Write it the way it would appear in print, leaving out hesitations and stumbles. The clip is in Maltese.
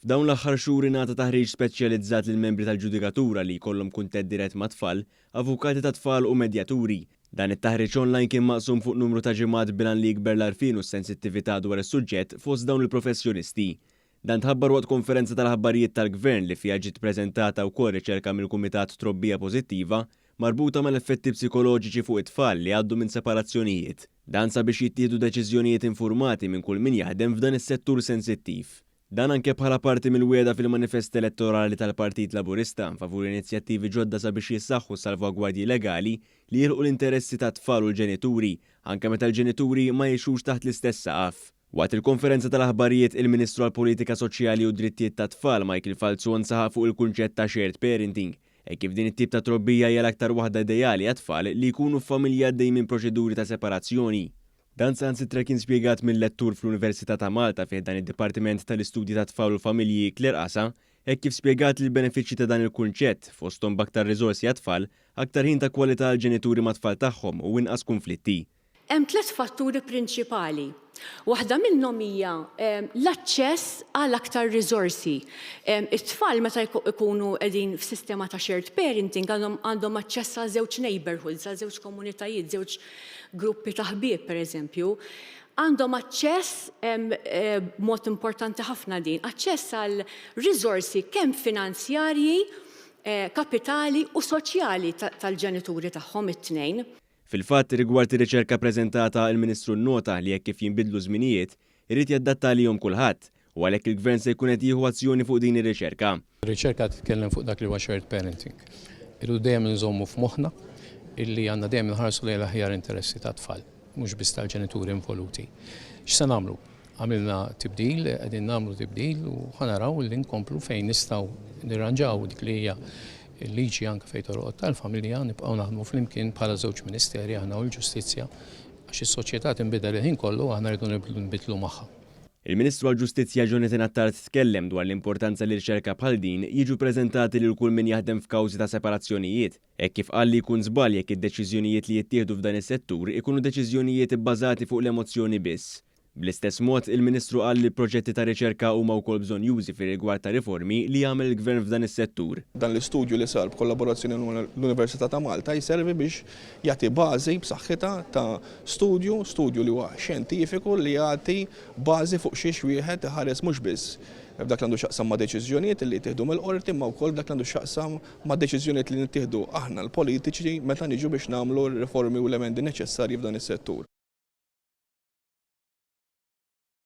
F'dawn l-aħħar xhur ingħata taħriġ speċjalizzat lill-membri tal-ġudikatura li jkollhom kuntett dirett mat-tfal, avukati tat-tfal u medjaturi. Dan it-taħriġ online kien maqsum fuq numru ta' ġimgħat bil-għan li jikber l-għarfien u s-sensittività dwar is-suġġett fost dawn il-professjonisti. Dan tħabbar waqt konferenza tal-aħbarijiet tal-Gvern li fiha ġiet preżentata wkoll riċerka mill-Kumitat Trobbija Pożittiva marbuta mal-effetti psikoloġiċi fuq it-tfal li jgħaddu minn separazzjonijiet. Dan sabiex jittieħdu deċiżjonijiet infurmati minn kull min jaħdem f'dan is-settur sensittiv. Dan anke bħala parti mill-wiegħda fil-manifest elettorali tal-Partit Laburista favur inizjattivi ġodda sabiex jissaħħu s-salvagwardji legali li jilħqu l-interessi tat-tfal u l-ġenituri, anke meta l-ġenituri ma jgħixux taħt l-istess saqaf. Waqt il-konferenza tal-aħbarijiet, il-Ministru għall-Politika Soċjali u d-Drittijiet tat-Tfal, Michael Falzon saħaq fuq il-kunċett ta' shared parenting, hekk kif din it-tip ta' trobbija hija l-aktar waħda ideali għat-tfal li jkunu f'familji għaddejjin minn proċeduri ta' separazzjoni. Dan saħansitra kien spjegat minn lettur fl-Università ta' Malta fi ħdan id-Dipartiment tal-Istudji tat-Tfal u l-Familji, Claire Casa, hekk kif spjegat li l-benefiċċji ta' dan il-kunċett, fosthom b'aktar riżorsi għat-tfal, aktar ħin ta' kwalità għall-ġenituri mat-tfal tagħhom u inqas kunflitti. Hemm tlett fatturi prinċipali. Waħda minnhom hija l-aċċess għal aktar riżorsi. It-tfal meta jkunu qegħdin f'sistema ta' shared parenting għandhom għandhom aċċess għal żewġ neighbourhoods, għal żewġ komunitajiet, żewġ gruppi ta' ħbieb pereżempju. Għandhom aċċess, b'mod importanti ħafna din, aċċess għal riżorsi kemm finanzjarji, kapitali u soċjali tal-ġenituri tagħhom it-tnejn. Fil-fatt, rigward ir-riċerka preżentata, il-Ministru nnota li hekk kif jinbidlu ż-żminijiet, irid jadatta għalihom kulħadd, u għalhekk il-Gvern se jkun qed jieħu azzjoni fuq din ir-riċerka. Ir-riċerka titkellem fuq dak li huwa shared parenting. Irridu dejjem inżommu f'moħħna illi għandna dejjem inħarsu lejn l-aħjar interessi tat-tfal, mhux biss tal-ġenituri involuti. X'se nagħmlu? Għamilna tibdil, qegħdin nagħmlu tibdil u ħa naraw li nkomplu fejn nistgħu nirranġaw dik li hija l-liġi anke fejn torqod tal-familja, nibqgħu naħdmu flimkien bħala żewġ ministeri aħna u l-ġustizzja għax is-soċjetà tinbidel il-ħin kollu u aħna rridu nbidlu magħha. Il-Ministru għall-Ġustizzja Jonathan Attard tkellem dwar l-importanza li riċerka bħal din jiġu preżentati lil kull min jaħdem f'kawżi ta' separazzjonijiet, hekk kif qal li jkun żball jekk id-deċiżjonijiet li jittieħdu f'dan is-settur ikunu deċiżjonijiet ibbażati fuq l-emozzjoni biss. Bl-istess mod, il-Ministru qal li l-proġetti ta' riċerka huma wkoll bżonnjużi fir-rigward ta' riformi li jagħmel il-Gvern f'dan is-settur. Dan l-istudju li sar b'kollaborazzjoni mal-Università ta' Malta jservi biex jagħti bażi b'saħħitha ta' studju, studju li huwa xjentifiku li jagħti bażi fuq xiex wieħed iħares mhux biss f'dak li għandu x'jaqsam ma' deċiżjonijiet li jittieħdu mill-Qorti imma wkoll f'dak li għandu x'jaqsam ma' deċiżjonijiet li nittieħdu aħna l-politiċi meta niġu biex nagħmlu r-riformi u l-emendi neċessarji f'dan is-settur.